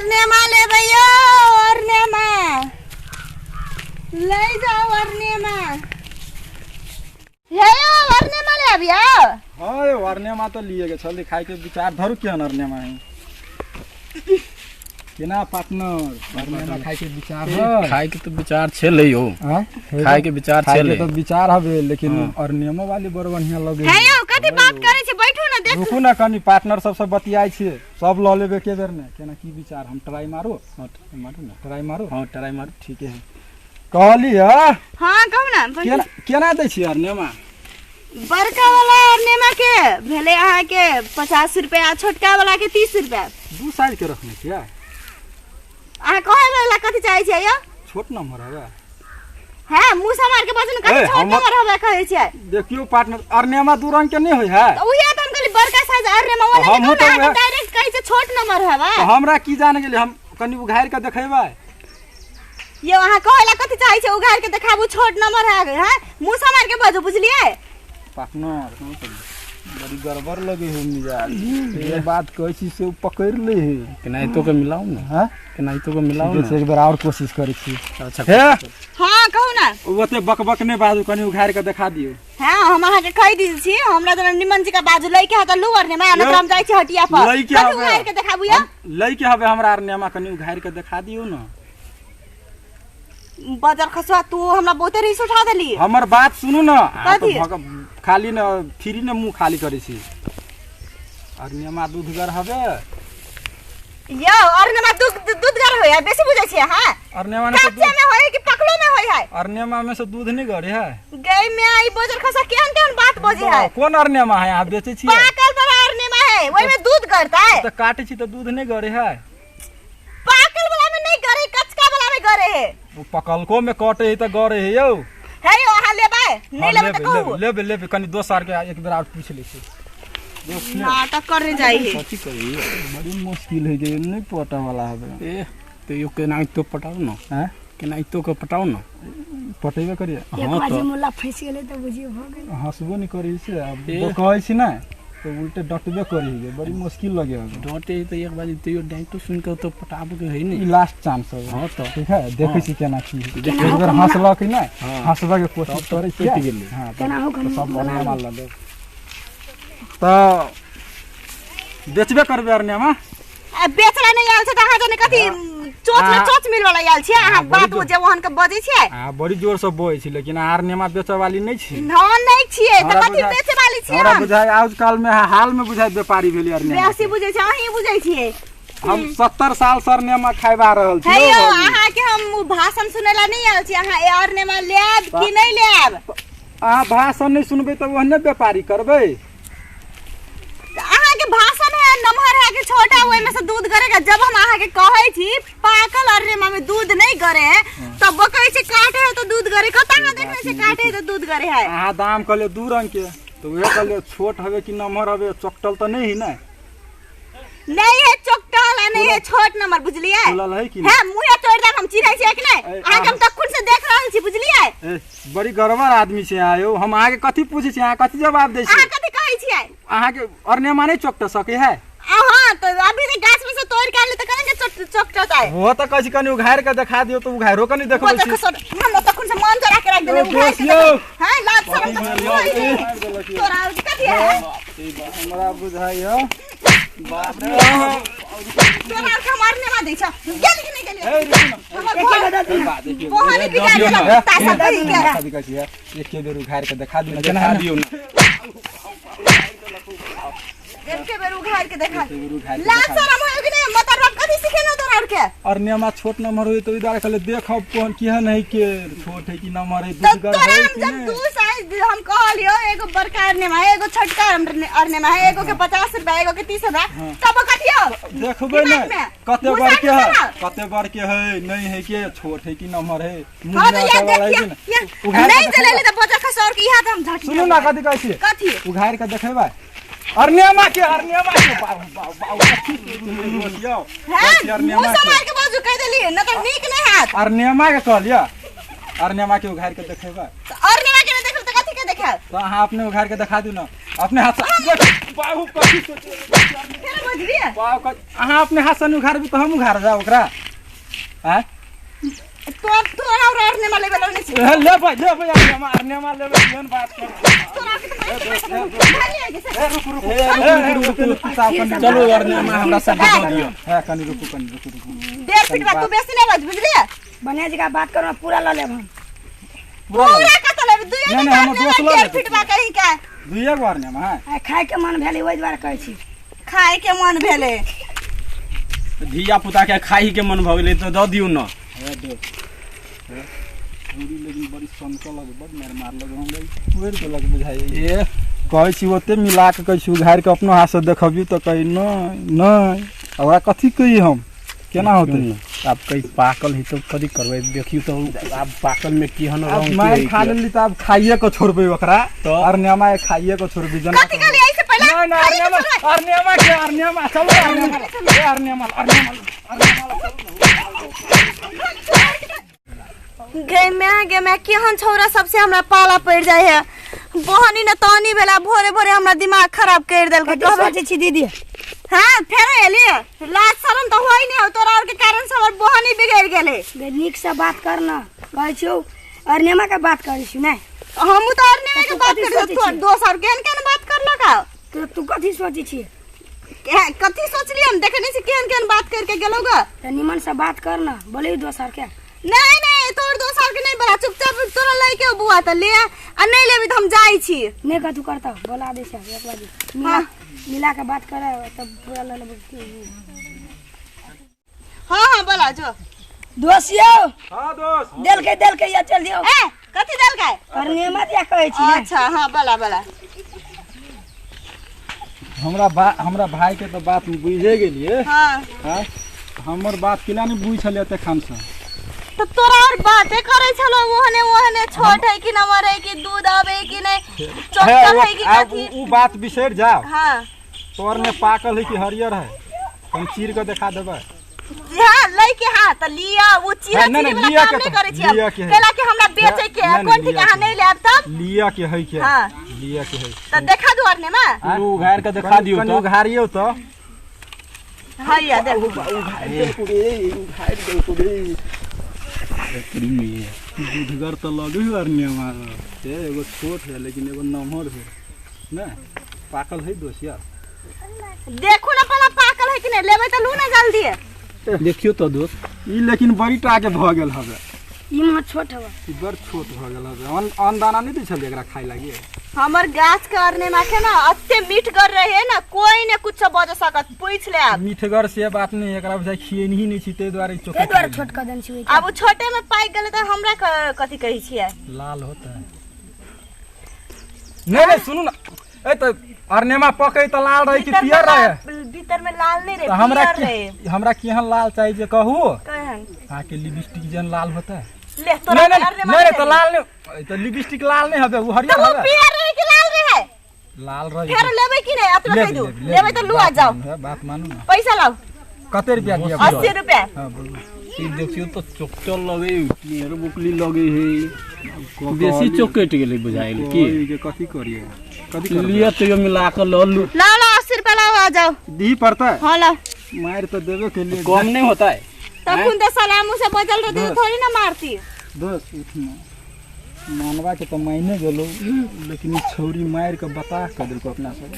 अरनेमा लेबै यौ अरनेमा लै जाउ अरनेमा हे यौ अरनेमा ले आबियौ। हाँ यौ, अरनेमा तऽ लिए के छलै, खायके विचार धरू। केहन अरनेमा है केना पार्टनर, अरनेमा खायके विचार है? खाय के तो विचार छेलै यौ। हाँ? खाय के विचार खायके छेलै। तऽ विचार हवे, लेकिन हाँ। अरनेमो वाली बड़ बढ़िया लगे। हे यौ, कथी बात करै छी? बैठू ने, देखू। रुकू ने कनी, पार्टनर सबसँ बतियाइ छियै। सब लऽ लेबै एके बेर ने, केना की विचार? हम ट्राई मारू? हाँ, ट्राई मारू ने। ट्राई मारू? हाँ, ट्राई मारू। ठीके है, कहली है। हाँ, कहू ने। केना केना दै छियै अरनेमा? बड़का वाला अरनेमा के भेलै अहाँके 50 रुपया, छोटका वाला के 30 रुपया। दू साइज के रखने छियै? अहाँ कहै वाला कथी चाहै छियै यौ? छोट नंबर हवे। हैं, मुँह समार के बाजू ने, कथी ए, छोट नंबर हवे कहै छियै? देखियौ पार्टनर, अरनेमा दू रंग के नहीं होइ है। तऽ उहे तऽ हम कहली, बड़का साइज अरनेमा ओना हमहूँ कहू ने, तऽ अहाँके उहे- डायरेक्ट कहै छै छोट नंबर हवे। तऽ हमरा की जान गेली? हम कनि उघारि के देखेबै। यौ, अहाँ कहै ला कथी चाहै छियै? उघार के देखाबू, छोट नंबर है? हैं, मुँह समार के बाजू, बुझलियै? पार्टनर, बड़ी गड़बड़ लगे है मिजाज। जे बात कहै छी से ओ पकड़ि लै है। केनाहितो के मिलाउ ने। हाँ? केनाहितो के मिलाउ ठीके छै, ने। एक बेर आओर कोशिश करै छी। अच्छा। हे। हाँ, कहू ने। ओते बकबक नहि बाजू, कनि उघारि के देखा दियौ। हाँ, हम अहाँके कहि दी छी, हमरा जेना निमन जी का बाजू लै के है तऽ लू अरनेमा, नहि तऽ हम जाइ छी हटिया पर। लै के कथी हवे। उघार के देखाबू यौ? लै के हवे हमरा अरनेमा, कनि उघारि के देखा दियौ ने। बजर खसुआ, तू हमरा बहुते रिस उठा देली। हमर बात सुनू ने अहाँ तऽ। कथी? खाली ने फ्री ने मुँह खाली करै छी। अरनेमा दूधगर हवे। यौ, अरनेमा दूध दूधगर होय है? बेसी बुझै छियै अहाँ। अरनेमा में से कच्चे दूध में होय कि पकलो में होय है? अरनेमा में से दूध नहीं गरे है। गई में आई बजर खसा, केहन केहन बात बजे है। कोन अरनेमा है अहाँ बेचै छियै? पाकल वाला अरनेमा है, ओहि में दूध गरता है। तऽ काटै छी तऽ दूध नहीं गरे है। पाकल वाला में नहीं गरे, कचका वाला में गरे है। ओ पकलको में कटे है तऽ गरे है यौ। हे यौ, अहाँ लेबै? नहीं हाँ, लेबै तऽ कहू। लेबै लेबै, कनि दोसर के एक बेर आओर पूछि लै छी। नाटक करने जाइ है। कथी करी? बड़ी मुश्किल है गे, नहीं पटा वाला हवे। ए, तो यो केनाहितो पटाउ ने। हैं? केनाहितो के पटाउ ने। पटेबे करिए। एक हाँ बाजी तऽ। मुल्ला फँसि गेलै तऽ बुझियौ भऽ गेलै। हंसबो नहीं करी से अब। ए। कहै छी ने तऽ उल्टे डटबे करी गे, बड़ी मुश्किल लगे हवे। डटे तऽ एक बाजी तैयो डाँटो सुनि कऽ तऽ पटाबे के है ई ने। लास्ट चांस हवे। हाँ तऽ। ठीक है, देखै हाँ। छी केना की है। देखियौ। एक बेर हंसलक ने, हाँ। हंसबे के कोशिश तब तऽ करै पटि छियै। गेलै। हाँ, केना हो तऽ सब बना अरनेमा लऽ लेब। तऽ बेचबे करबै अरनेमा? आ बेचला नहीं आयल छै तऽ अहाँ जने कथी चोच में चोच मिल वाला आयल छियै अहाँ? आ, बड़ी बात जे ओहन के बजै छियै। अहाँ बड़ी जोर से बजै छी, लेकिन अहाँ अरनेमा बेचऽ वाली नहि छी। न, नहीं छियै तऽ हमरा कथी बेचे वाली छियै? हमरा हम बुझाइ आजकल में हाल में बुझाइ व्यापारी भेलै अरनेमा। बेसी बुझै छै, अहीं बुझै छियै। हम 70 साल से अरनेमा खाइबा रहल छी। हे यौ यौ, भौजी। अहाँके हम उ भाषण सुनै ला नहीं आयल छी। अहाँ अरनेमा लेब कि नहीं लेब? अहाँ भाषण नहि सुनबै तऽ ओहने व्यापारी करबै। तऽ अहाँके भाषण है नमहर है कि छोटा, ओहि में से दूध गरेगा। जब हम अहाँके कहै छी पाकल अरनेमा में दूध नहीं गरे है, तब वो कहै छै काटे है तो दूध गरे। कतऽ अहाँ देखने छै काटे है तो दूध गरे है? अहाँ दाम कहलियै दू रंग के, तऽ उहे कहलियै छोट हवे कि नमहर हवे। चोकटल तऽ नहि है ने? नहीं है चोकटल आ नहीं है छोट नंबर, बुझलियै? खुलल है कि नहि? है, मुँहे तोड़ि देब। हम चिन्है छियै कि नहि? ए, अहाँके हम तखन से देख रहल छी, बुझलियै? ए, बड़ी गड़बड़ आदमी छै अहाँ यौ। हम अहाँके कथी पूछै छी, अहाँ कथी जवाब दै छी? अहाँ कथी कहै छियै? अहाँके अरनेमा नहि चोकट सकै है? अहाँ तऽ अभी जे गाछ में से तोड़ि के आनली तऽ केना के चोट चोकटतै? वो तऽ कहै छी कनि उघारि के देखा दियौ, तऽ उघारियो कनि देखबै बजर छी। खसोट, हम तखन से मन जरा के राखि देले। यौ, उघारि के दोस्त यौ। हैं, लाज शरम तऽ यौ, छोड़ि ए, दे। तोरा और कथी है? हमरा बुझाइयो बाप रे। तोरा और के हम अरनेमा दै छ। गेली कि नहि गेली? ए, रुकू न। हमर ए, बा, देखियौ। बोहनी बिगाड़ देलक कुत्ता सब कहि के। कथी कहै छियै? एके बेर उघारि के देखा दियौ ने। देखा केना दियौ ने। एके बेर उघारि के देखा। एके बेर उघारि के लाज देखा दियौ। शरम होय कि नहि? मतलब कथी सिखेलौ तोरा और के? अरनेमा छोट नम्बर होय तऽ ओहि दुआरे कहलियै देखब कोन केहन है के, छोट है कि नम्बर है, तऽ दूधगर तोरा है हम कि जब नहि। दू साइज हम कहलियो, एगो बड़का अरनेमा है, एगो छोटका अरनेमा है, एगो के 50 रुपया, एगो के 30 रुपया, तब कथियो देखबै दिमाग ने में। कते मुँह बड़के साफ है, करा। कते बड़के है, नहीं है के, छोट है कि नम्बर है। मुँह हाँ, तऽ में यार आटे वाला है देखिए कि ने? ये उघारि नहीं के चलेली देखेबै। तऽ बजर खसौर के इहा तऽ हम झटकी सुनू ना, कथी कहै छियै? कथी? उघारि के देखेबै अरनेमा के, अरनेमा के। बाउ बाउ बाउ, कथी यौ? हैं, कहै छी मुँह अरनेमा के। समार के बाजू, कहि देली न तऽ नीक नहि हैत। अरनेमा के कहलियै, अरनेमा के उघारि के देखेबै। तऽ अरनेमा के नहि देखब तऽ कथी के देखायब? तऽ अहाँ अपने उघारि के देखा दियौ ने। अपने हाथ से बाबू कथी सोचे फेर बजबियै बाबू अहाँ अपने हाथ से नहीं उघारबी तऽ हम उघार जाउ ओकरा। आँय तोर तोरा और अरने माले वाला नहीं छी। लेबै लेबै अरनेमा अरनेमा लेबै केहन बात कर तोरा के तऽ भारी है से। ए रुकू रुकू रुकू रुकू चलू अरनेमा हमरा साथे दऽ दियौ। हां कनी रुकू कनी रुकू रुकू 1.5 फीट बा तू बेसी नहीं बज बुझलियै। बढ़िया जगह बात करू पूरा लऽ लेब हम। पूरा कत लेब दुइये नहीं, नहीं, हमर दोस्त लऽ 1.5 लेतै। फीट बा कहीं का दुइये गो अरनेमा है। आइ खाय के मन भेलै ओहि दुआरे कहै छी। खाय के मन भेलै धिया पुता के खाही के मन भऽ गेलै तऽ दऽ दियौ न। हे दोस्त हे छौरी लेकिन बड़ी सनकल लगे बड मार मारलक हमरा तोड़ि देलक बुझाइए। ए कहै छी ओते मिला के कहै छी उघारि के अपनो हाथ से देखबियौ तऽ कहै नहि नहि ओकरा कथी कही हम केना होतै। आब कहीं पाकल है तऽ कथी करबै देखियौ तऽ आब पाकल में केहन आब रंग मारि के खा लेली तऽ आब खाइए के छोड़बै ओकरा तऽ? अरनेमा के खाइए के छोड़बै जेना कथी कहलियै एहिसे पहिले नहीं नहीं खाइए के अरनेमा छोड़बै। अरनेमा के अरनेमा चलो अरनेमा ए अरनेमा अरनेमा अरनेमा गे मैं गे मैं केहन छौरा सबसे हमरा पाला पड़ि जाइ है। बहनी न तहनी भेला भोरे भोरे हमरा दिमाग खराब कर देलकै। कथी सोचै छी दीदी? हाँ फेर एली लाज शरम तऽ होइ नहि हौ तोरा और के कारण से हमर बहनी बिगड़ि गेलै। गे नीक से बात कर न कहै छियौ अरनेमा के बात करै छी नहि। हमहूँ तऽ अरनेमे के तू बात कथी करै सोचै छी छी? दोसर केहन केहन बात करलक हौ। तो तू कथी सोचै छी? कथी सोचली हम देखै नहि छी केहन केहन बात करके गेलौ ग। तऽ निमन से बात कर न बोले दोसर के। नहीं नहीं तोर दोसर के नहीं बोला चुपचाप तोरा लय के बुआ तऽ ले आ नहीं लेबी तऽ हम जाइ छी। नहि कथू करतौ बोला दै छै एक बारी मिला मिला के बात करे तब पूरा लऽ लेबै। हाँ हाँ बोला जो दोस्त यौ हां दोस्त देलकै देलकै या चल दियौ। ए कथी देलकै? अरनेमा दिया कहै छी ने। अच्छा हाँ बोला बोला। हमरा भाई के तऽ बात बुझे गेलियै। हाँ हां हमर बात केना नहि बुझल एते खान से? तो तोरा और बाते करे छलो ओहने ओहने छोट है कि नमर है कि दूध आबे कि नहीं चोकल है कि कथी। उ बात बिसरि जाओ। हाँ तोर में पाकल है कि हरियर है कहीं चीर के देखा देबै। हाँ लै के हाँ त लिया वो चीरा हाँ, नहीं, चीरी नहीं, वाला लिया काम के नहीं तो- करे छी लिया के है। केला के हमरा बेचे के है नहीं, कोन ठीक लिया अहाँ के। नहीं लेब तब लिया के है के हाँ। लिया के है त देखा दू अरने में उ उघार के देखा दियौ कनी तऽ। उघारियौ तऽ। हाँ या देखू दूधगर तऽ लगै है अरनेमा ए एगो छोट है लेकिन एगो नमहर है ने पाकल है दोस्त यार। देखू ना पहला पाकल है कि नहीं लेबै त लू ना जल्दी। देखियौ तऽ दोस्त ई लेकिन बड़ी टा के भऽ गेल हवे। ई मह छोट हवे। ई बड़ छोट भऽ गेल हवे। अन्न दाना नहि दै छलियै एकरा खाय लागी? हमर गाछ के अरनेमा के ना अत्ते मीठगर रहे ना कोई ने कुछ बज सकत पूछ ले आब। मीठगर से बात नहीं एकरा बुझाइ खिएनही नहि छी ताहि दुआरे ताहि दुआरे छोट कऽ देने छी। आब ओ छोटे में पाकि गेलै तऽ हमरा कथी कहै छियै? लाल होता है। नहीं नहीं सुनू ना ए तऽ अरनेमा पकै तऽ लाल रहे कि भीतर में पियर रहे? भीतर में लाल नहीं रहे तऽ हमरा पियर रहे। हमरा केहन लाल चाहिए जे कहू? केहन? अहाँके लिपस्टिक जेहन लाल होता है। ले तोरा नहीं नहीं अरनेमा नहीं नहीं तऽ लाल नहीं तऽ लिपस्टिक लाल नहीं हबे उ हरियर तऽ वो हबे। पियर रहे कि लाल रहे? लाल रहे। फेर लेबै कि नहीं? अतबे कहि दू लेबै तऽ लू आ जाओ। बात मानू ना। पैसा लाओ। कते रुपया दिया? 80 रुपया। हां बोलू। ई देखियौ तऽ चोकचल लगै नियर बुकली लगै है बेसी चोकटि गेलै बुझाइल की के कथी करिए कथी करबै? लिअ तैयो मिला कऽ लऽ लू। लाओ लाओ 80 रुपया लाओ आ जाओ। दी पड़ता है? हाँ लाओ। मार तो देबे के लिए कम नहीं होता है। तखन तऽ सलामू से बजल रहती तऽ थोड़ी ना मारती। दोस्त उठ ना मानवा के तो मायने गेलो लेकिन ई छौरी मारि के बता कऽ देलको अपना सब।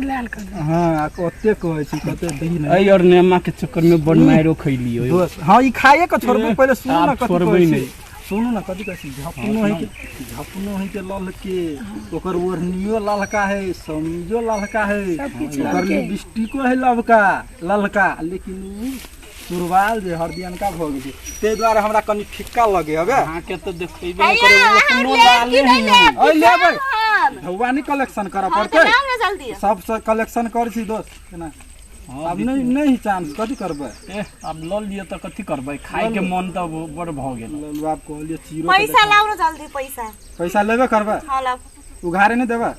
लाल कर दे। हाँ ओते कहै छी कते दही नहीं। अइ अरनेमा के चक्कर में बड़ मारो खैलियो। दोस्त हाँ ई खाइए के छोड़बै पहिले सुनू ना आब कथी छोड़बै कहै छी। नहि। सुनू ना कथी कहै छी झपनो है के झपनो है के ललके ओकर ओढ़नियो ललका है समीजो ललका है सब किछु ओकर ललके। लिपस्टिको है ललका ललका लेकिन उ सुरवाल जे हरदियनका भऽ गेल छै ताहि दुआरे हमरा कनी फिक्का लगे हबे। अहाँके तऽ देखैबे नहि करै अहाँ अपनो लेब लाले कि नहीं है। लेब? अइ लेबै। हम। धौआ नहि कलेक्शन करऽ हाँ तऽ पड़तै। लाउ ना जल्दी। सबसँ कलेक्शन करै छी दोस्त केना आब नहीं नहीं चांस कथी करबै? ए आब लऽ लिअ तऽ कथी करबै खाय के मन तऽ बड़ भऽ गेल। लल्लू आब कहलियै चीरो के पैसा लाउ ना जल्दी पैसा। पैसा लेबे करबै? हाँ लाउ। उघारे नहि देबै?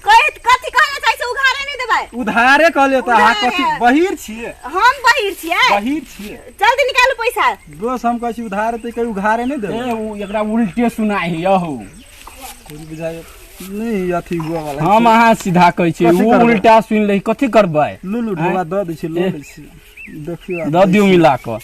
कहि कथी कहना चाहै छी उघारे नहि देबै? उधारे कहलियै तऽ अहाँ उधारे। कथी बहिर छियै? हम बहिर छियै? बहिर छियै। जल्दी निकालू पैसा। दोस्त हम कहै छी उधारे तऽ कहै उघारे नहि देबै। ए उ एकरा उल्टे सुनाइ है यहू। कोई बुझाइ नहीं अथी हुआ वाला हम अहाँ सीधा कहै छी, कथी ओ करबै? उल्टा सुनि लै, कथी करबै? लुलु ढोआ दऽ दै छी, लऽ ए। लै छी, देखियौ आब। दऽ दियौ मिला कऽ।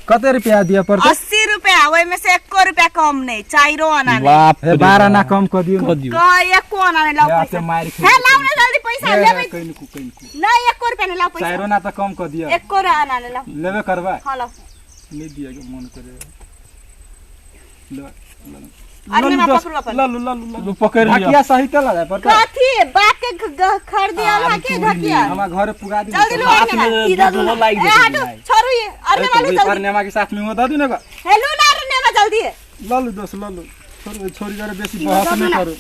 कते रुपया दिअ पड़तै? 80 रुपया, ओहिमे से एको रुपया कम नहीं, चाइरो आना नहीं। बाप हे रे 12 आना बाप। कम कऽ दियौ। कऽ दियौ। कह एको आना नहीं, लाओ हे, पैसा। से मारि हे लाओ ना जल्दी पैसा, लेबै। कनिको कनिको। नहीं, एको रुपया नहीं, लाओ पैसा। चाइरो ना तऽ कम कऽ दिअ। एको आना नहीं, लाओ। लेबे करबै? हाँ लाओ। नहीं दिया के मन करे, ले ले। अरे लल्लू ना, दोस्त, पकड़ू अपन। लल्लू लल्लू लल्लू। लू, पकड़ि लिअ। ढकिया सहित लऽ जाय पड़तै। कथी बाप के खरीदी आल है के ढकिया? हमरा घरे पुगा दी। जल्दी लो। हाथ में दूधो लागि ए जेतै हटो बुझाइ। छोड़ू ये, अरे मालू जल्दी। नेमा के साथ में वो दऽ दियौ ने गो। हेलो ना रे नेमा जल्दी। लल्लू दोस्त, लल्लू छोड़ू, छोड़ी करे बेसी बहस नहीं करू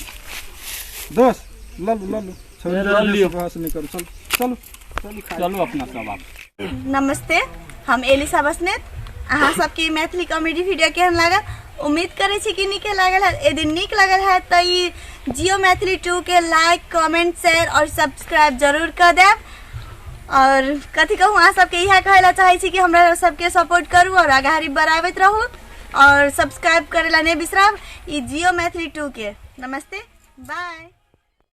दोस्त। लल्लू लल्लू छोड़ी लऽ करे बेसी लियौ। बहस नहीं करू, चलू चलू चलू खाइ। चलू अपना सब आब। नमस्ते, हम एलिसा बसनेत। अहाँ सबके ई मैथिली कॉमेडी वीडियो केहन लागल? उम्मीद करै छी कि नीके लागल है। यदि नीक लागल है तऽ ई जियो मैथिली 2 के लाइक, कमेंट, शेयर और सब्सक्राइब जरूर कर देब। और कथी कहूँ, अहाँ सबके इएह कहै लए चाहै छी कि हमरा सबके सपोर्ट करू और आगाड़ी बढ़ाबैत रहू और सब्सक्राइब करै लए नहि बिसरब ई जियो मैथिली 2 के। नमस्ते, बाय।